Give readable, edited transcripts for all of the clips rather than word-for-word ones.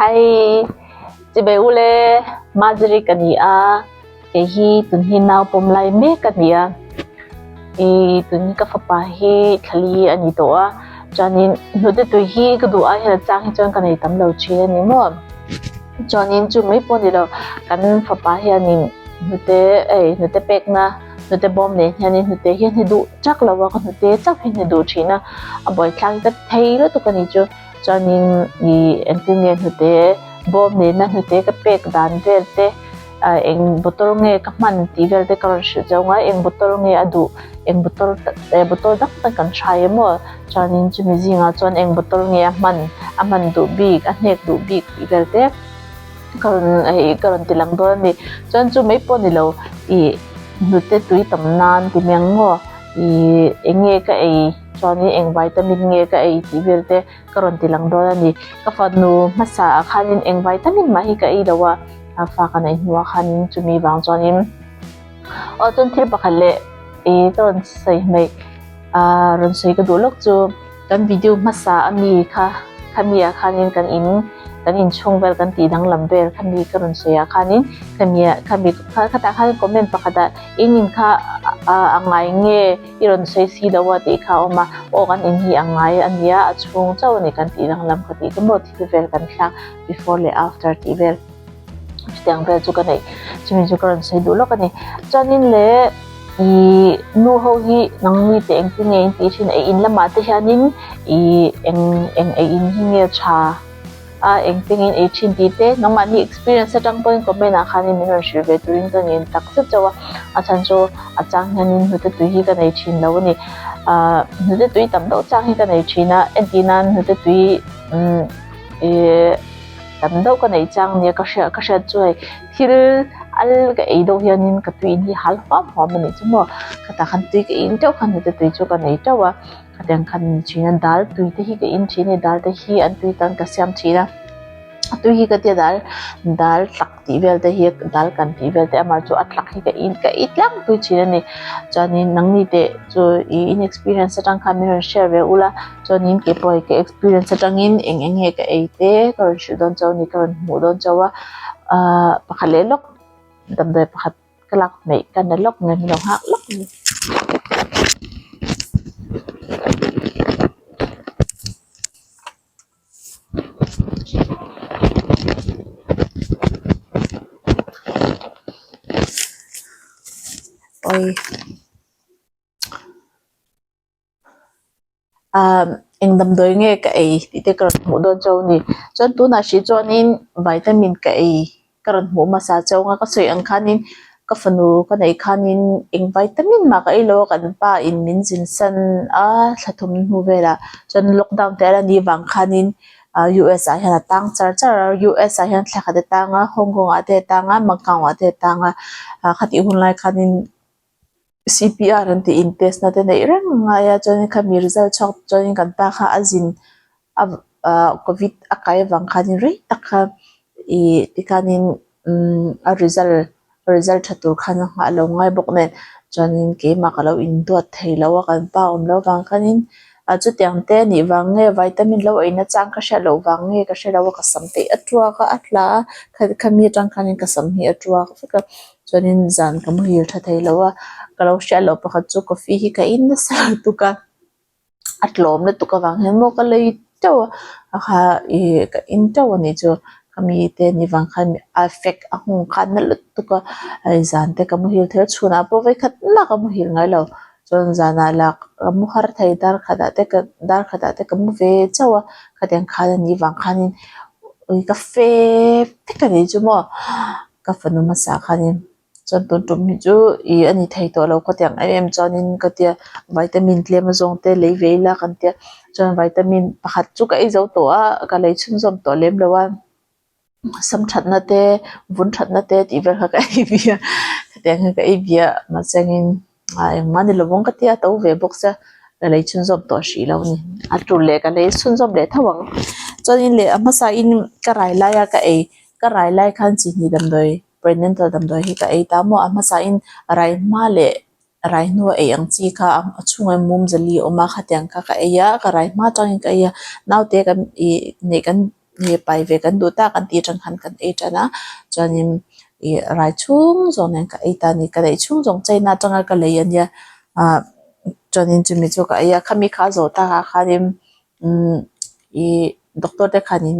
Hi chibai ule Marjorie ka ni a kei hi tun hi nau pawm lai mek ka ni a ih tun hi ka fapa hi thlali a ni tawh a chuanin hnute tui hi ka duh ai hian a chang hi chuan ka nei tam lo thin a ni maw chuanin chu mai pawh a ni lo kan fapa hianin hnute ei hnute pekna hnute bawm nen hianin hnute hian hi duh chak lo a ka hnute chauh hi ni duh thin a a buaithlak hi ka thei lutuk a ni chu. Chuanin ih engtin nge hnute bawm nena hnute ka pek dan vel te ah eng bottle nge ka hman tih vel te ka rawn hrilh chauh ngai eng bottle nge a duh eng bottle eh bottle dang tak kan hrai em aw chuanin chumi zingah chuan eng bottle nge a hman a hman duh bik a hnek duh bik tih vel te ka rawn hei ka rawn ti lang dawn a ni chuan chu mai pawh ni lo ih hnute tui tam nan ti mai ang maw ih eng nge ka ei. Chuanin eng vitamin nge ka ei tih vel te ka rawn ti lang dawn a ni. Ka fanu hmasa ah khanin eng vitamin mah hi ka ei lo a, a fa ka neih hnuah khanin chumi vang chuanin aw chuan thil pakhat leh ih ka rawn sawi hmeih ah rawn sawi ka duh lawk chu kan video hmasa ami kha khami ah khanin kan in kan inchhung vel kan tih danglam vel khami ka rawn sawi ah khanin khami ah khami khatah khanin comment pakhat ah in in kha a ngai nge. I rawn sawi si lo a tih kha a awm a, aw kan in hi a ngai a nia, a chhung chauh a ni kan tih danglam ka tih ka maw thil vel kan thlak before leh after tih vel chutiang vel chu ka neih chumi chu ka rawn sawi duh lawk a ni. Chuanin leh ih nu ho hi nangni te engtin nge in tih thin ei in lamah te hianin ih eng eng ei in hi nge tha. a engtengin ei thin tih te nangmahni experience atang pawhin comment ah khanin min rawn hrilh ve turin ka ngen tak zet chauh a a chhan chu a chang hianin hnute tui hi ka nei thin lo a ni ahh hnute tui tam deuh chang hi ka nei thin a entir nan hnute tui umm ihh tam deuh ka neih chang nia ka hriat ka hriat chu hei thil al ka ei deuh hianin ka tui in hi hal huam huam a nih chu maw khatah khan tui ka in teuh khan hnute tui chu ka nei teuh a. Khatiang khan ni thin a, dal tui te hi ka in thin a ni, dal te hi an tui tan ka siam thin a, a tui hi ka tia dal dal tlak tih vel te hi dal kan tih vel te amah chu a tlak hi ka in ka ei tlangpui thin a ni, chuanin nangni te chu ih in experience atang khan min rawn share ve ula, chuanin kei pawh hei ka experience atangin eng eng nge ka ei te ka rawn hrilh dawn chauh a ni, ka rawn hmuh dawn chauh a, ahh pakhat leh lawk damdawi pakhat. Ka lak hmeih ka na lawk nge min lo nghak lawk a ni. Awi. Ahh eng damdawi nge ka ei tih te ka rawn hmuh dawn chauh a ni chuan tunah hrih chuanin vitamin ka ei ka rawn hmuh hmasa chauh ang a ka sawi ang khanin ka fanu ka neih khanin eng vitamin mah ka ei lo a kan pa in min zin san a thla thum hnu velah chuan lockdown te a la nih vang khanin ah US ah hian a tang char char a US ah hian thla khat a tang a Hong Kong ah te a tang a Macau ah te a tang a ah khatih hun lai khanin. C_P_R an tih in test na te neih reng a ngai a chuanin khami result chhuak chuanin kan pa kha a zin a ah covid a kai avang khanin rei tak kha ih tikhanin umm a result result tha tur khan a nghah lo ngai bawk nen chuanin keimah ka lo induat thei lo a kan pa awm loh avang khanin ah chutiang te anih vang nge vitamin lo eina chang ka hriat loh vang nge ka hre lo a ka sam te hi a tuak a a tla a khami atang khanin ka sam hi a tuak vek a. Chuanin zan ka muhil tha thei lo a, ka lo hriat loh pakhat chu coffee hi ka in nasa lutuk a, a tlawm lutuk avang hian maw ka lei teuh a, a kha ih ka in teuh a nih chu khami te ni vang khan a effect a nghawng khan na lutuk a, hei zan te ka muhil thei a chhunah pawh vawikhat mah ka muhil ngai lo, chuan zanah lah ka mu har thei dar khatah te ka dar khatah te ka mu ve chauh a, khatiang khan a nih vang khanin ka fe vek a nih chu maw. Ka fanu hmasa khanin chuan tun tum hi chu ih a ni thei tawh lo ka ti ang em em chuanin ka tia vitamin tlem azawng te lei ve ila kan tia chuan vitamin pakhat chu ka ei zo tawh a ka lei chhunzawm tawh lem lo a sam thatna te vun thatna te tih vel kha ka ei ve a hetiang hian ka ei ve a mahse angin ah engmah ni lovang ka tia to ve bawk sia ka lei chhunzawm tawh hrih lo a ni a tul leh ka lei chhunzawm leh tho ang chuanin leh a hmasa in ka rai lai a ka ei ka rai lai khan chi hnih damdawi prenatal damdawi hi ka ei ta maw a hmasa in rai hma leh rai hnua ei ang chi kha a chhungah mum zali a awm a khatiang kha ka ei a ka rai hma atangin ka ei a naute kan ih neih kan. Nge pai ve kan duh tak an tih atang khan kan ei tan a chuanin ih rai chhung zawng nen ka ei ta a ni ka neih chhung zawng china atanga ka lei ania ah chuanin chumi chu ka ei a khami kha a zawh takah khanin umm ih doctor te khanin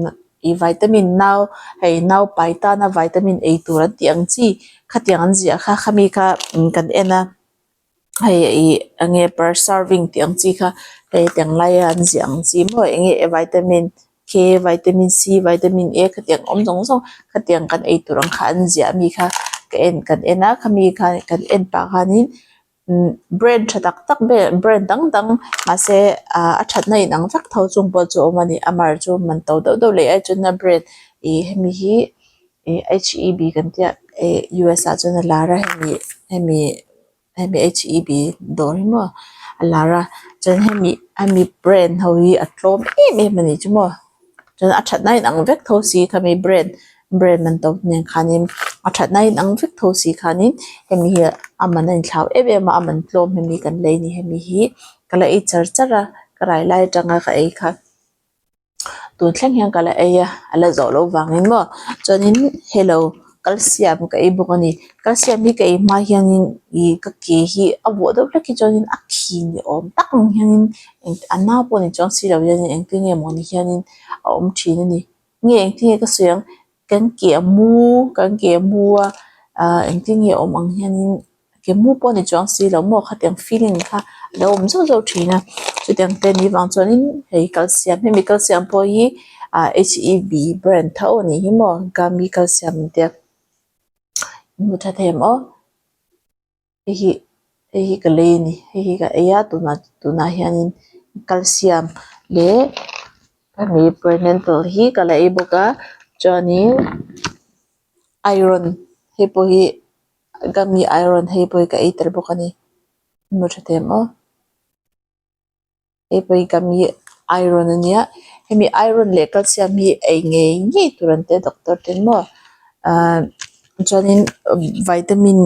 ih vitamin nau hei nau pai tana vitamin ei tur an tih ang chi khatiang an ziah kha khami kha kan en a. Hei ih eng nge per serving tih ang chi kha hei tiang laia an ziah ang chi maw eng nge vitamin K vitamin C vitamin A khatiang awm zawng zawng khatiang kan ei tur ang kha an ziah ami kha ka en kan en a khami kha kan en pah khanin umm brand tha tak tak vel brand dang dang mahse ah a thatna inang vek tho chung pawh chu a awm a ni amah chu man to deuh deuh leh ai chuan a brand ih hemi hi ih H E B kan tia ih U S ah chuan a lar a hemi hemi hemi H E B dawr hi maw a lar a chuan hemi hemi brand ho hi a tlawm em em a ni chu maw chuan a thatna inang vek tho si khami brand brand man to nen khanin a thatna inang vek tho si khanin hemi hi a man a inthlau em em a a man tlawm hemi kan lei a ni hemi hi ka la ei char char a ka rai lai atanga ka ei kha. Tun thleng hian ka la ei a a la zawh loh vangin maw chuanin hello calcium ka ei bawk a ni calcium hi ka ei hma hianin ih ka ke hi a vuah deuh hlek hi chuanin a khi ni awm tak ang hianin a nau pawh ni chuang si lo hianin engtin nge mawni hianin a awm thin a ni nge engtin nge ka sawi ang kan ke a mu kan ke a mu a ah engtin nge awm ang hianin. Ke mu pawh ni chuang si lo maw khatiang feeling kha a lo awm zauh zauh thin a chutiang te ni vang chuanin hei calcium hemi calcium pawh hi ah H E B brand tho a nih hi maw gummy calcium an tia hmu tha thei em aw hei hi hei hi ka lei a ni hei hi ka ei a tunah tunah hianin calcium leh hemi prenatal hi ka la ei bawk a chuanin iron hei pawh hi. Gummy iron hei pawh hi ka ei tel bawk a ni hmu tha thei em aw hei pawh hi gummy iron a nia hemi iron leh calcium hi ei ngei ngei tur an tia doctor ten maw ahh chuanin vitamin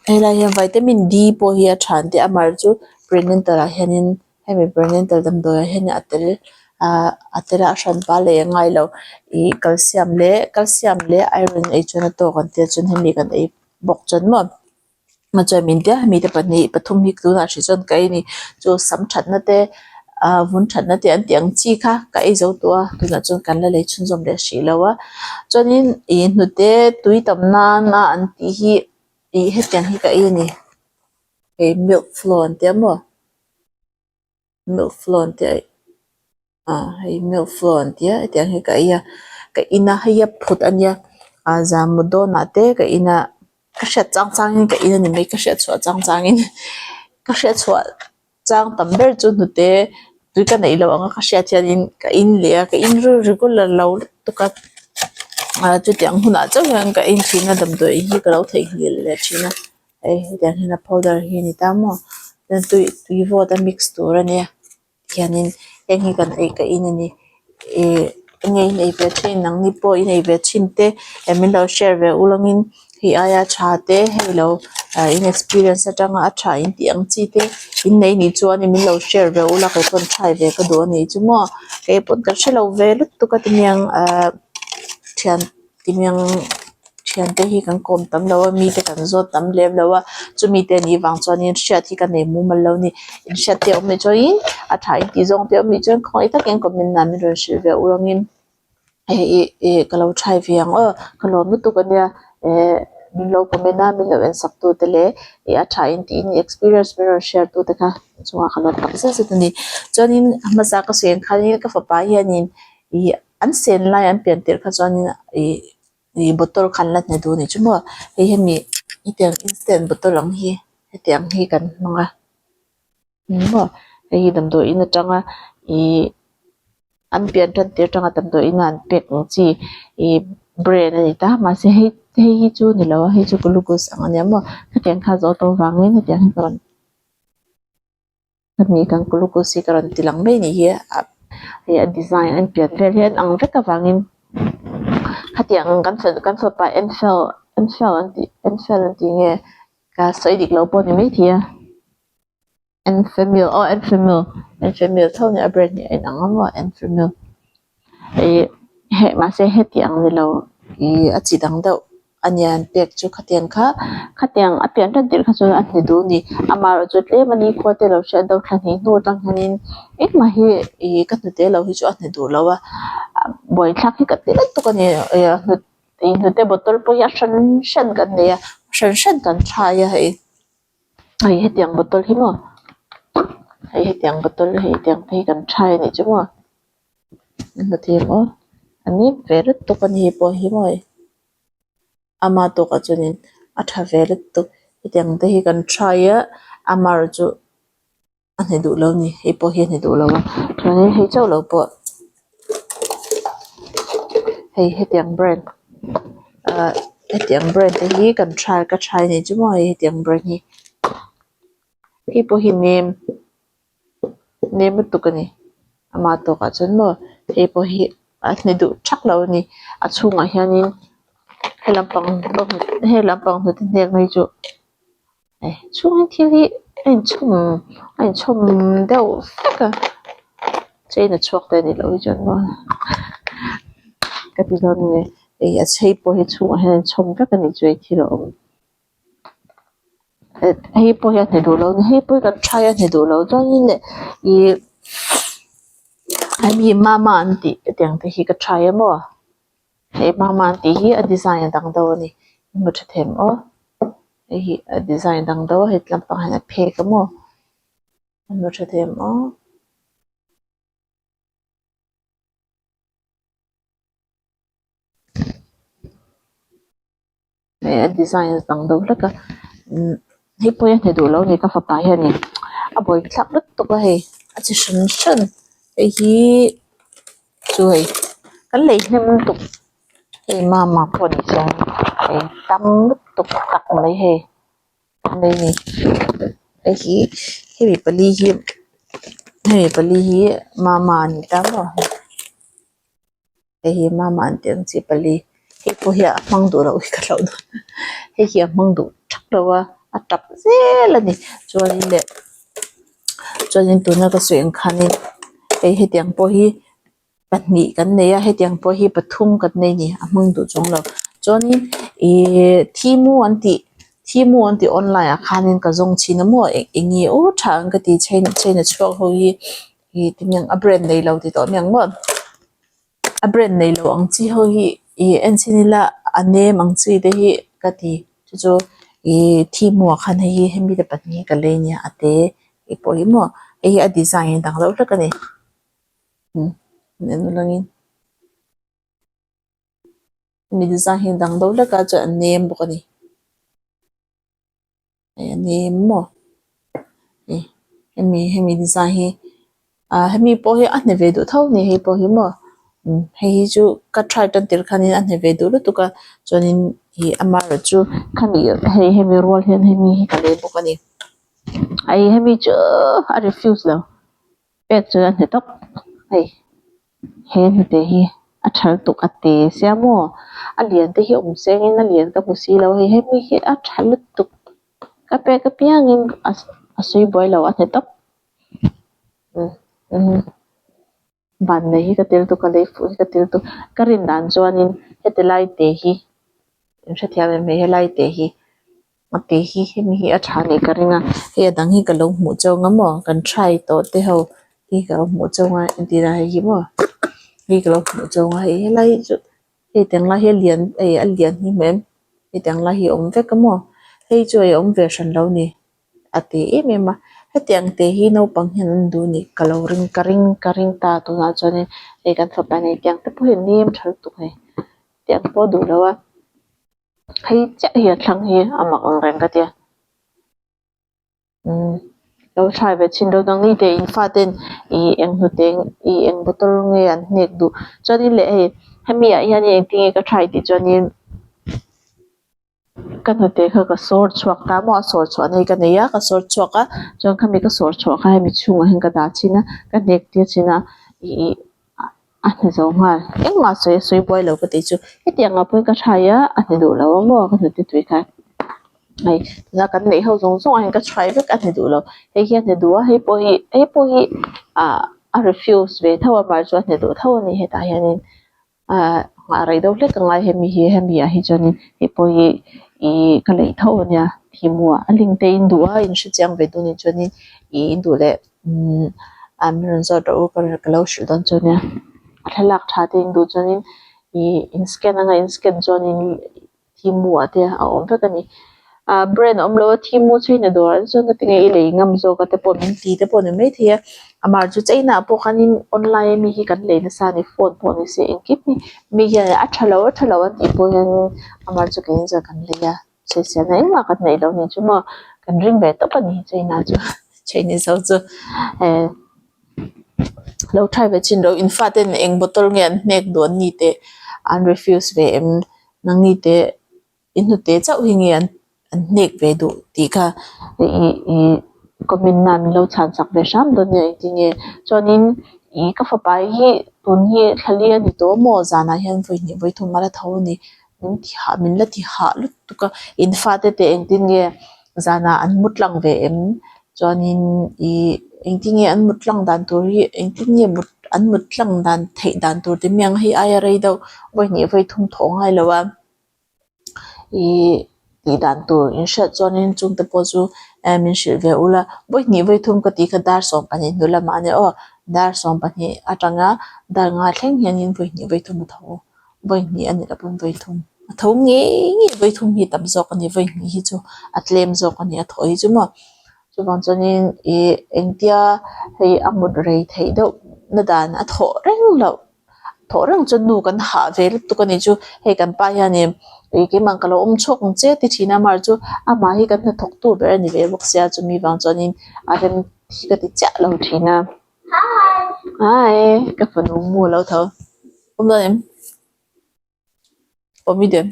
helai hian vitamin D pawh hi a tha an tia amaherawhchu prenatal ah hianin hemi prenatal damdawi ah hian a tel ahh a tel a a hran pa leh a ngai lo ih calcium leh calcium leh iron ei chuan a tawk an tia chuan hemi kan ei bawk chuan maw chuan min tia hemi te pahnih pathum hi tunah hrih chuan ka ei a ni chu sam thatna te ah vun thatna te an tih ang chi kha ka ei zo tawh a tunah chuan kan la lei chhunzawm leh hrih lo a chuanin ih hnute tui tam nana an tih hi ih hetiang hi ka ei a ni hei milk flow an tia maw. Milk flow an tia ah hei milk flow an tia hetiang hi ka ei a ka in a hei a phut a nia ah zan mut dawnah te ka in a ka hriat chang chang in ka in a ni mai ka hriat chhuah chang chang in ka hriat chhuah chang tam ber chu hnute tui ka neih loh ang a ka hriat hian in ka in leh a ka in regular lo lutuk a ah chutiang hunah chauh hian ka in thin a damdawi hi ka lo theihnghilh leh thin a. Hei hetiang hian a powder hi a ni ta maw chuan tui tui vawt a mix tur a nia tihianin heng hi kan ei ka in a ni ih enge in ei ve thin nangni pawh in ei ve thin te eh min lo share ve ulangin hei aia tha te hei lo ah in experience atanga a tha in tih ang chi te in nei nih chuan min lo share ve ula kei pawn try ve ka duh a nih chu maw keipawn ka hrelo ve lutuk a ti aniang ah thian. Timiang thiante hi kan kawm tam lo a mite kan zawt tam lem lo a chumi te anih vang chuanin hriat hi ka nei mumal lo a ni inhriat te a awm nih chuanin a tha intih zawng te a awm nih chuan khawngaih takin comment ah min rawn hrilh ve ur angin hei ih ih ka lo try ve ang aw ka lawm lutuk ania eh min lo comment a min lo en sak tu te leh ih a tha intih in experience min rawn share tu te kha chungah ka lawm tak zet zet a ni chuanin a hmasa ka sawi ang khanin ka fapa hianin ih. An sen lai an pian tirh kha chuanin ih ih bottle kha an la hne duh a nih chu maw hei hemi hetiang instant bottle ang hi hetiang hi kan hmang a ni maw hei hi damdawiin atanga ih an pian tan tir atanga damdawiin a an pek ang chi ih brand a ni ta mahse hei hei hi chu ni lo a hei chu glucose ang a nia maw hetiang kha zawh tawh vangin hetiang hi ka rawn. Hemi kan glucose hi ka rawn ti lang mai a nih hi a hei a design a pian vel hian ang vek avangin khatiang kan kan fapa enfel enfel an tih enfel an tih nge ka sawi dik lo pawh a ni maithei a enfamil aw enfamil enfamil tho a nia a brand hi a inang a maw enfamil ih. Heh mahse heti ang ni lo ih a chi dang deuh a nia an pek chu khatiang kha khatiang a pian tan tirh kha chuan a hne duh a ni amaherawh chu tlem a ni khua te lo hriat deuh thla hnih hnu atang hianin engmah hi ih ka hnute lo hi chu a hne duh lo a buaithlak hi ka ti lutuk a ni ih hnute bottle pawh hi a hran hran kan nei a hran hran kan thlai a hei. Hei hetiang bottle hi maw hei hetiang bottle hei tiang te hi kan try anih chu maw an hmu thei ang aw a nep ve lutuk a ni hei pawh hi maw hei ama tawkah chuanin a tha ve lutuk hetiang te hi kan try a amaherawh chu. A hne duh lo a ni hei pawh hi a hne duh lo a chuanin hei chauh lo pawh hei hetiang brand ah hetiang brand te hi kan try ka try a nih chu maw hei hetiang brand hi hei pawh hi nem nem lutuk a ni ama tawkah chuan maw hei pawh hi a hne duh thak lo a ni a chhungah hianin he lampang he lampang hnute hnek mai chu. Chhungin thil hi a inchhawm a inchhawm deuh vek a chain a chhuak te anih loh hi chuan maw ka ti dawn nge hei a chei pawh hi chhungah hian a inchhawm vek anih chu hei thil a awm hei pawh hi a hne duh lo a ni hei pawh hi kan try a hne duh lo chuanin leh ih hemi mama an tih hetiang te hi ka try a maw. Hei mama an tih hi a design a dang deuh a ni hmu tha them aw hei hi a design dang deuh a heti lampang hian a phek a maw hmu tha them aw. Hei a design a dang deuh hlek a umm hei pawh hi a hne duh lo a ni ka fapa hianin a buaithlak lutuk a hei a chi hran hran hei hi chu hei kan lei hnem lutuk hei mama pawh ni chuan hei tam lutuk tak mai hei a nei a ni hei hi hemi pali hi hemi pali hi mama a ni ta maw. Hei hi mama an tih ang chi pali hei pawh hi a hmang duh loh hi ka hlauh dawn hei hi a hmang duh thak lo a a tap zel a ni chuanin leh chuanin tuna ka sawi ang khanin hei hetiang pawh hi pahnih kan nei a hetiang pawh hi pathum kan nei a ni a hmang duh chuang lo chuanin ihh thi mu an tih thi mu an tih online ah khanin ka zawng chhin a maw eng nge aw tha ang ka ti chain chain a chhuak ho hi ih tinge a brand nei lo ti tawh aniang maw. A brand nei lo ang chi ho hi ih en chhin ila a nem ang chi te hi ka ti chu chu ih thi hmuh ah khan hei hi hemi te pahnih hi ka lei ania a te hei pawh hi maw hei hi a design a dang deuh hlek a ni umm en langin hemi design hi a dang deuh hlek a chuan a nem bawk a ni. Hei a ni maw hei hemi hemi design hi ah hemi pawh hi a hne ve duh tho a ni hei pawh hi maw umm hei hi chu ka try tan tir khanin a hne ve duh lutuk a chuanin ih amaherawh chu khami hei hemi rual hian hemi hi ka lei bawk a ni hei hemi chu a refuse lo pek chu a hne tawp hei. He hnute hi a tha lutuk a te sia maw a lian te hi awm seng in a lian ka hmu si lo hei hemi hi a tha lutuk ka pek apiang in a sawi buai lo a hne tawp umm ban nei hi ka ti lutuk a lei fuh hi ka ti lutuk ka rin dan chuan in heti lai te hi in hrethiam em hei helai te hi. A te hi hemi hi a tha anih ka ring a hei a dang hi ka lo hmuh chauh ang maw kan try tawh te ho hi ka lo hmuh chauh ang a entir a hei hi maw hei ka lo hmuh chauh ang a hei helai hi chu hei tiang lai hi a lian hei a lian hi hmel hei tiang lai hi a awm vek a maw hei chu a awm ve hran lo a ni a ti em em a hetiang te hi naupang hian an duh anih ka lo ring ka ring ka ring ta tunah chuanin hei kan fapa hi tiang te pawh hi a nem tha lutuk a ni tiang pawh a duh lo a. Hei chiah hi a thlang hi a mak ang reng ka tia umm lo thlai ve chhin lo dang ni te in fa ten ih eng hnute ih eng bottle nge an hnek duh chuanin leh hei hemi ah hianin engtin nge ka try tih chuanin ka hnute kha ka sawr chhuak ta maw a sawr chhuah na hi ka nei a ka sawr chhuak a chuan khami ka sawr chhuah kha hemi chhungah hian ka dah chhin a ka hnek tir chhin a ih. A hne zo nghal engmah sawi a sawi buai lo ka tih chu hetiang ah pawhin ka try a a hne duh lo a maw ka hnute tui kha hei tuna kan neih ho zawng zawng ah hian ka try vek a hne duh lo hei hi a hne duh a hei pawh hi hei pawh hi ah a refuse ve tho a mahse a hne duh tho a ni hetah hianin. Ahh nghah rei deuh hlek a ngai hemi hi hemi ah hi chuanin hei pawh hi ihh ka lei tho a nia thimu ah a link te in duh a in hrechiang ve duh a nih chuanin ih in duh leh umm ah min rawn zawt rawh u ka ka lo hrilh dawn chu ania a thlalak tha te in duh chuanin ih in scan anga in scan chuanin thimu ah te a awm vek a ni ah brand a awm lo a thimu chu in a dawr ah te chuan ka ti nge i lei ngam zawk a te pawh min ti te pawh ni maithei a amah chu china ah pawh khanin online ami hi kan lei nasa a ni phone pawh ni se engkim hi mi hian a tha lo a tha lo an tih pawh hianin amah chu keini chuan kan lei a sawisel na engmah kan neih loh ni chu maw kan ring ve tawp a ni china chu chinese ho chu eh lo try ve chin lo in fate in eng bottle nge an hnek duh an ni teh an refuse ve em. Nangni te i hnute chauh hi nge an an hnek ve duh tih kha ih ih comment na min lo chhan chak ve hram dawn nia engtin nge chuanin ih ka fapa hi tun hi thlali a ni tawh maw zanah hian vawi hnih vawi thum a la tho a ni min ti hah min la ti hah lutuk a in fate te engtin nge zanah an mu tlang ve em chuanin ih engtin nge an mut tlang dan tur hi engtin nge mut an mut tlang dan theih dan tur te miang hei aia rei deuh vawi hnih vawi thum thawh ngai lo a ih tih dan tur in hriat chuanin chungte pawh chu eh min hrilh ve ula vawi hnih vawi thum ka tih kha dar 12 hnu lamah a nia aw dar 12 atanga dar nga thleng hianin vawi hnih vawi thum a tho. Vawi hnih a ni lo pawn vawi thum a tho ngei ngei vawi thum hi tam zawk a ni vawi hnih hi chu a tlem zawk a ni a thaw hi chu maw chuvang chuanin ih engtia hei a mut rei theih deuh na dan a thawh reng loh thawh reng chuan nu kan hah ve lutuk a ni chu hei kan pa hianin ih keimah ka lo awm chhuak ang che ti thin a amaherawhchu chu amah hi kan hnathawk tu ber a ni ve bawk sia chumi vang chuanin a rem hi ka ti chiah lo thin a hi ka fanu mu a lo tho. Awm dawn em? Awm i duh em?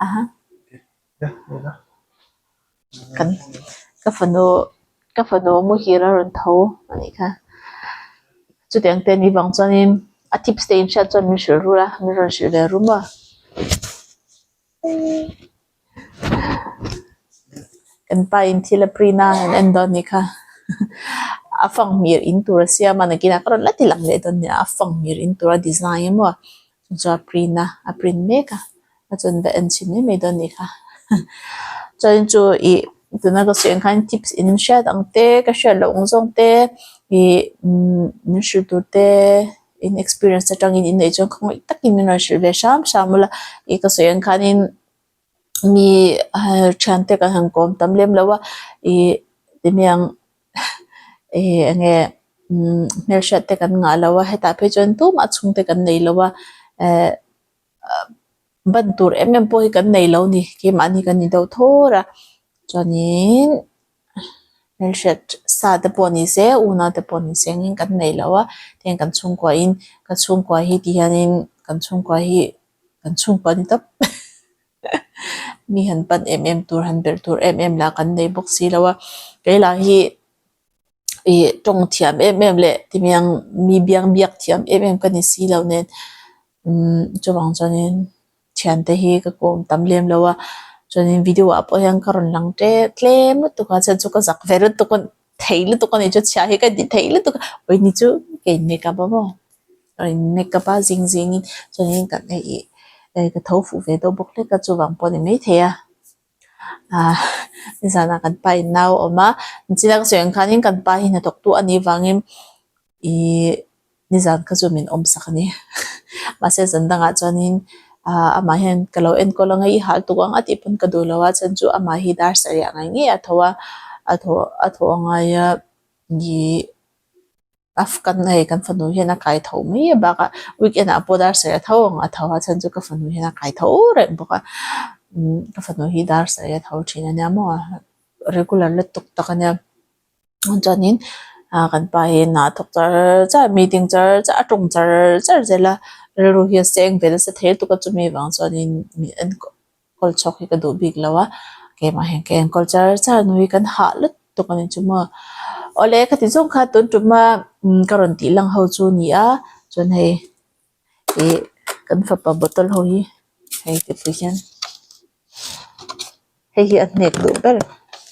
Aha. Kan ka fanu ka fanu muhil a rawn tho a nih kha. Chutiang te ni vang chuanin a tips te inhriat chuan min hrilh rul a, min rawn hrilh ve rum a. Kan pa in thil a print a an en dawn nih kha a fanghmir in tur a siam a nakinah ka rawn la ti lang leh dawn nia a fanghmir in tur a design emaw chu chu a print a a print mek a a chuan va en chhin mai mai dawn nih kha chuan chu ih tuna ka sawi ang khan tips in hriat ang te ka hriat loh ang zawng te ih umm min hrilh tur te. In experience atangin in neih chuan khawngaih takin min rawn hrilh ve hram hram ula ih ka sawi ang khanin mi thiante kan han kawm tam lem lo a ih timiang ih eng nge umm hmelhriat te kan ngah lo a hetah phei chuan tumah chhungte kan nei lo a eh ban tur em em pawh hi kan nei lo a ni keimahni kan ni deuh thawr a chuanin. Hmelhriat sa te pawh ni se unau te pawh ni se engin kan nei lo a tihian kan chhungkua in ka chhungkua hi ti hianin kan chhungkua hi kan chhungkua ni tawp mi han pan em em tur han belh tur em em lah kan nei bawk si lo a kei lah hi ih tawng thiam em em leh timiang mi biang biak thiam em em ka ni si lo nen umm chuvang chuanin. Thiante hi ka kawm tam lem lo a chuanin video ah pawh hian ka rawn lang tlem tlem lutuk a chuan chu ka zak ve lutuk a thei lutuk a ni chu chhia hi ka ti thei lutuk a awi ni chu ka in make up a maw ka in make up a zing zing in chuanin ka hei ih ka tho fuh ve deuh bawk hlek a chuvang pawh a ni maithei a ah nizanah kan pa in nau a awm a nichina ka sawi ang khanin kan pa hi hnathawk tu a nih vangin ih. Nizan kha chu min awm sak a ni. Mahse zan dangah chuanin ah amah hian ka lo enkawl ang a, i hal tuk ang a tih pawn ka duh lo a, chhan chu amah hi dar sarih ah ngai ngei a tho a, a thaw a thaw a ngai a, ih Afghan hei kan fanu hian a kai tho mai a bakah weekend ah pawh dar sarih a tho ang a tho a, chhan chu ka fanu hian a kai tho reng bawk a, umm ka fanu hi dar sarih a tho thin a nia maw regular lutuk tak a nia. Chuanin ah kan pa hi hna a thawk char char meeting char char a tawng char char zel a rilru hi a seng ve nasa thei lutuk a chumi vang chuanin mi enkawl chhuak hi ka duh bik lo a keimah hian ka enkawl char char a nui kan hah lutuk a ni chu maw awle khati zawng kha tun tuma ka rawn tih lang ho chu a ni a chuan hei ih kan fapa bottle ho hi hei ti pui hian hei hi a hnek duh ber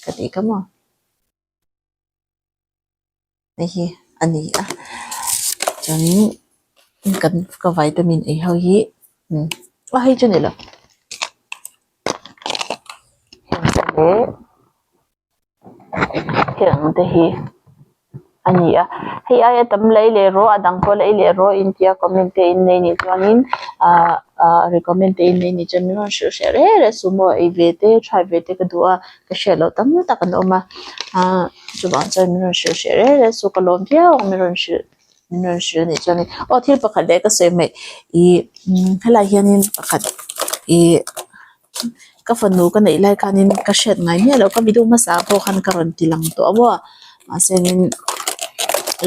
ka tih kha maw. Hei hi. a ni a chuanin kan ka vitamin ei ho hi a hei chu a ni lo heng te leh heng te hi a ni a hei aia tam lei leh rawh a dang pawh lei leh rawh intia comment te in nei nih chuanin ah ah recommend te in nei nih chuan min rawn hrilh hreh reng reng sumo ei ve te try ve te ka duh a ka hriat loh tam tak an awm a ah chuvang chuan min rawn hrilh hreh reng reng su ka lawm viau ang min rawn hrilh min rawn hrilh anih chuanin aw thil pakhat leh ka sawi mai ih helaiah hianin pakhat ih. Ka fanu ka neih lai khanin ka hriat ngai miah loh ka video hmasa pawh khan ka rawn ti lang tawh a maw mahse in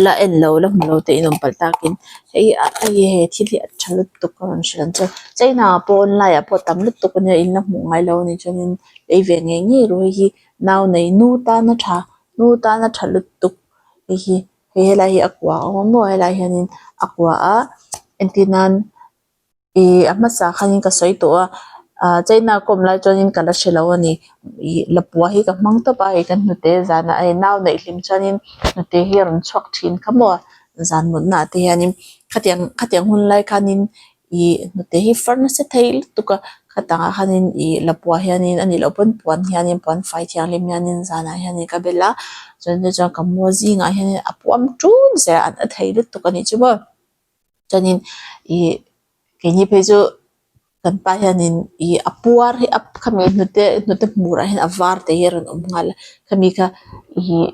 la en lo la hmu lo te in awm palh takin hei hei he thil hi a tha lutuk ka rawn hrilh ang che china ah pawh online ah pawh tam lutuk ania in la hmuh ngai lo anih chuanin lei ve ngei ngei ru hei hi nau nei nu tana tha nu tana tha lutuk hei hi hei helai hi a kua a awm a maw helai hianin a kua a entir nan. Ih a hmasa khanin ka sawi tawh a ah china ka awm lai chuanin ka la hre lo a ni ih lapua hi ka hmang tawp a hei kan hnute zanah hei nau neih hlim chuanin hnute hi a rawn chhuak thin kha maw zan mutna ah te hianin khatiang khatiang hun lai khanin ih hnute hi far nasa thei lutuk a khatangah khanin ih lapua hianin a nih loh pawn puan hianin puan fai thianghlim hianin zanah hianin ka bel a chuan te chuan ka mu zingah hianin a puam ṭun zel a a thei lutuk a nih chu maw. Chuanin ih keini phei chu kan pa hianin ih a puar hi a khami hnute hnute hmurah hian a var te hi a rawn awm nghal a khami kha ih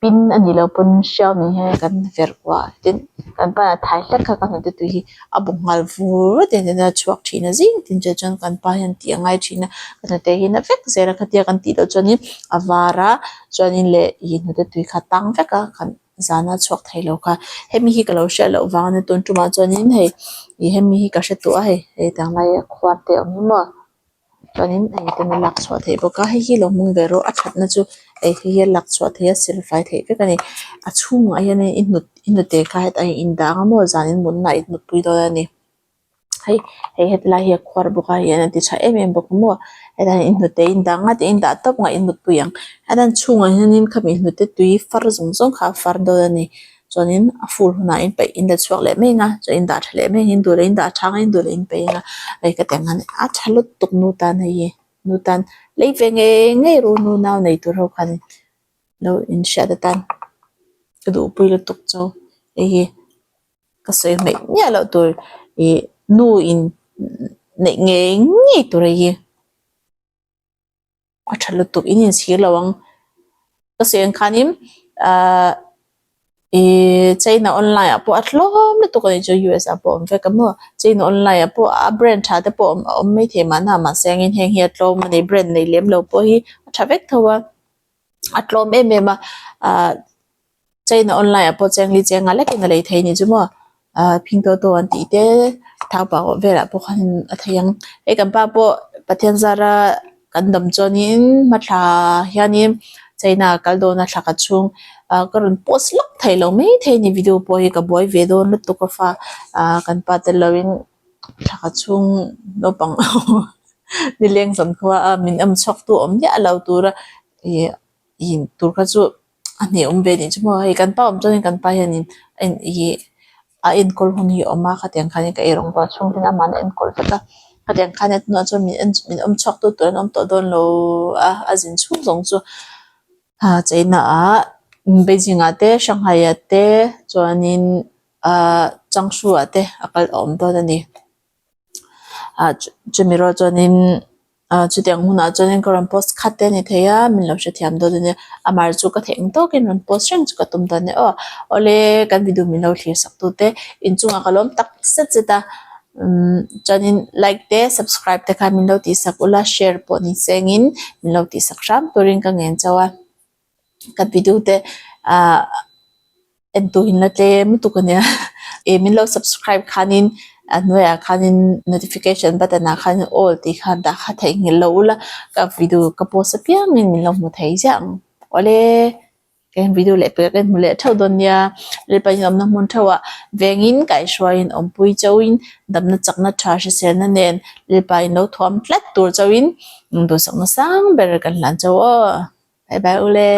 pin a nih loh pawn hriau nen hian kan verh kuah a tin kan pa hian a thai hlek kha ka hnute tui hi a bu nghal vur vut a a chhuak thin a zing tin chu chuan kan pa hian tih a ngai thin a ka hnute hi na vek zel a khatia kan tih loh chuanin a var a chuanin leh ih hnute tui kha a tang vek a kan. Zana chhuak thei lo kha hemi hi ka lo hriat loh vang ania tun tumah chuanin hei ih hemi hi ka hre tawh a hei hei tiang lai a khuar te a awm hi maw chuanin hei ten a lak chhuah theih bawk a hei hi lo hmang ve rawh a thatna chu hei hi a lak chhuah theih a sil fai theih vek a ni a chhungah hianin i hnut i hnute kha hetah hian in dah ang a maw zan in mutna ah i hnutpui dawn a ni. Hei hei heti lai hi a khuar bawk a hian a ti tha em em bawk a maw hetah hian inhnute in dah nga tih in dah tawp nga in mutpui ang hetah chhungah hianin khami hnute tui far zawng zawng kha a far dawn a ni chuanin a fur hunah in peih in la chhuak leh mai ang a chuan in dah tha leh mai ang in duh leh in dah tha ang a in duh leh in peih ang a hei ka ti ang hian a tha lutuk nu tan hei hi nu tan lei ve ngei ngei ru nu nau nei tur ho khan lo inhriat atan ka duhpui lutuk chu hei hi. Ka sawi hmaih miah loh tur ih nu in neih ngei ngei tur hei hi a tha lutuk in inchhir lo ang ka sawi ang khanin ahh ih china online ah pawh a tlawm lutuk a nih chu U S ah pawh a awm vek a maw china online ah pawh a brand tha te pawh a awm maithei mahna mahse angin heng hi a tlawm a ni brand nei lem lo pawh hi a tha vek tho a a tlawm em em a ahh. China online ah pawh chengli chenga lekin a lei thei a ni chu maw ah phing tawh tawh an tih te thau pah velah pawh khan a thei ang hei kan pa pawh Pathian zara kan dam chuanin hmathla hianin China a kal dawn a thla khat chhung ah ka rawn post lawk thei lo mai thei a ni video pawh hi ka buai ve dawn lutuk a fa ah kan pa tel lovin thla khat chhung naupang nileng zankhua a min awm chhuak tu awm miah lo tura ih ih tur kha chu. A hne awm ve nih chu maw hei kan pa awm chuanin kan pa hianin a in ih a enkawl hun hi a awm a khatiang khanin ka eirawng bual chhung ten amah a enkawl vek a khatiang khan a tunah chuan min en min awm chhuak tu tur an awm tawh dawn lo a a zin chhung zawng chu ah China ah Beijing ah te Shanghai ah te chuanin ah Changshu ah te a kal a awm dawn a ni ah chumi rual chuanin. Ah chutiang hunah chuanin ka rawn post khat te a ni thei a min lo hrethiam dawn a nia amah chu ka theih ang tawkin rawn post reng chu ka tum dawn a ni aw awle kan video min lo thlir sak tu te inchungah ka lawm tak zet zet a umm chuanin like te subscribe te kha min lo tih sak ula share pawh ni sengin min lo tih sak hram turin ka ngen chauh a. Ka video te ah en tur in la tlem lutuk a nia ih min lo subscribe khanin a hnuaiah khanin notification button ah khanin all tih kha dah kha theihnghilh lo ula ka video ka post apiangin min lo hmu thei ziah ang awle ka video leh pek ka hmu leh theuh dawn nia lalpa in awmna hmun theuhah vengin kaihhruaiin awmpui chauhin damna chakna tha hriselna nen lalpa in lo thuam tlat tur chauhin duhsakna sang ber kan hlan chauh aw. Bye bye ule.